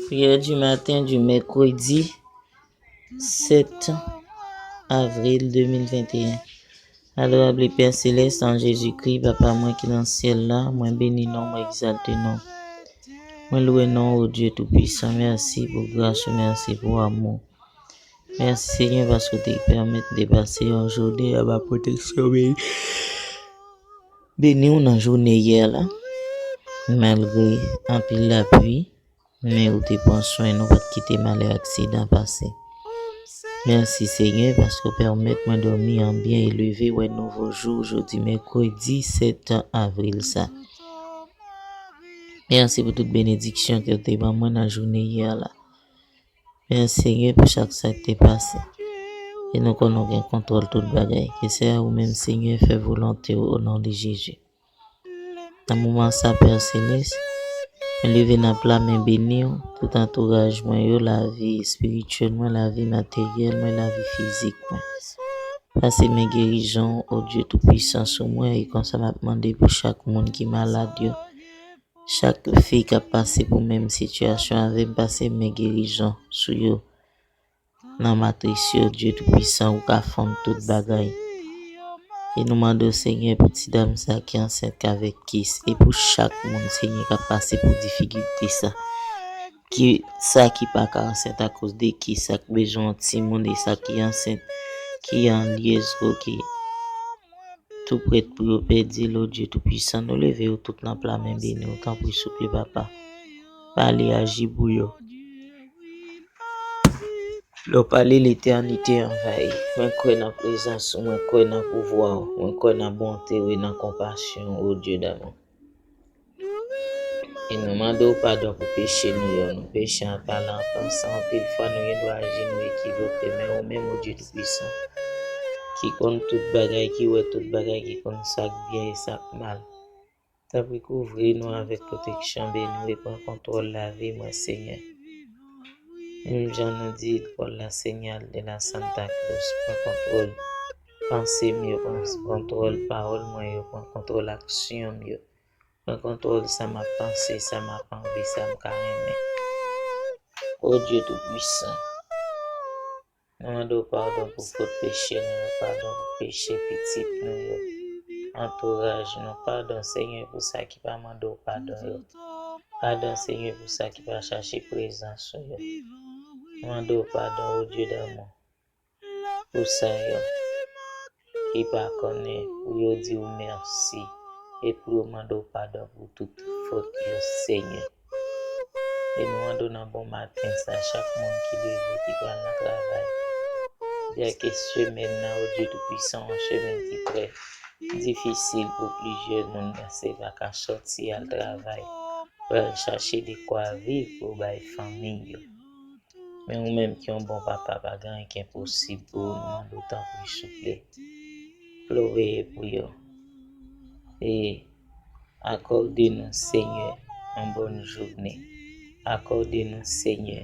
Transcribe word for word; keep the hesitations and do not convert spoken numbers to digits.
Prière du matin du mercredi sept avril deux mille vingt et un. Adorable Père Céleste, en Jésus-Christ, Papa mwen ki nan syèl la, mwen beni non, mwen egzalte non. Mwen lwe non, o Dye Toupisan, mèsi pou gras ou, mèsi pou amou. Mèsi Senyè paske w te pèmèt m te pase yon jounen anba pwoteksyon beni. Beni w nan jounen yè la, malgre anpil lapli, men ou te pran swen nou, pa t kite malè aksidan pase. Mèsi Senyè paske w pèmèt mwen dòmi an byen e leve wè nouvo jou jodi mèkredi sèt avril sa. Mèsi pou tout benediksyon ke w te ban mwen nan jounen yè la. Mèsi Senyè pou chak sa k te pase. E nou konnen w gen kontwòl tout bagay. Ke se ou menm Senyè fè volonte w o non de Jezi. Nan moman sa, Pè Selès, mwen leve nan pla men beni w, tout antouraj mwen yo, lavi espirityèl mwen, lavi materyèl mwen, lavi fizik mwen. Pase men gerizon w, o Dye Toupisan, sou mwen, e konsa m ap mande pou chak moun ki malad yo, chak fi k ap pase pou menm sitiyasyon avè m, pase men gerizon sou yo. Nan matris yo, Dye Toupisan, ou ka fonn tout bagay. E nou mande w, Senyè, pou ti dam sa ki ansent avèk kis, e pou chak moun, Senyè, k ap pase pou difikilte sa. Ki, sa ki pa ka ansent akoz de kis, sa k bezwen yon timoun, e sa ki ansent, ki an lyez, ki tou prèt pou yo pèdi l, o Dye Toupisan, nou leve yo tout nan pla men beni w, tanpri, souple, Papa. Pale, aji pou yo. Lè w pale, letènite anvayi. Mwen kwè nan prezans ou, mwen kwè nan pouvwa w, mwen kwè nan bonte w e nan konpasyon w, o Dye damou. E nou mande w padon pou peche nou yo. Nou peche an palan, an pansan, anpil fwa nou gen dwa aji nou ekivoke, men ou menm, o Dye Toupisan, ki konn tout bagay, ki wè tout bagay, ki konn sa k byen e sa k mal. Tanpri kouvri nou avèk pwoteksyon beni w e pran kontwòl lavi mwen, Senyè. Menm jan nou di Pòl la, Senyal de la Santa Cruz, pran kontwòl panse m yo, pran kontwòl pawòl mwen yo, pran kontwòl aksyon m yo. Pran kontwòl sa m ap panse, sa m ap anvi, sa m ka renmen. O Dye Toupisan, nou mande w padon pou fot peche nou yo, padon pou peche pitit nou yo, antouraj nou. Padon, Senyè, pou sa ki pa mande w padon yo. Padon, Senyè, pou sa ki pa chache prezans ou yo. Nou mande w padon, o Dye damou, pou sa yo ki pa konnen pou yo di w mèsi e pou yo mande w padon pou tout fot yo, Senyè. E nou mande w nan bon maten sa, chak moun ki leve, ki pral nan travay, byen ke semèn nan, o Dye Toupisan, yon semèn ki trè difisil pou plizyè moun, paske yo pa ka sòti al travay, pral chache dekwa viv pou bay fanmi yo. Men ou menm ki yon bon papa, pa gen anyen ki enposib pou ou, nou mande w tanpri, souple, pou w veye pou yo. E akòde nou, Senyè, yon bòn jounen. Akòde nou, Senyè,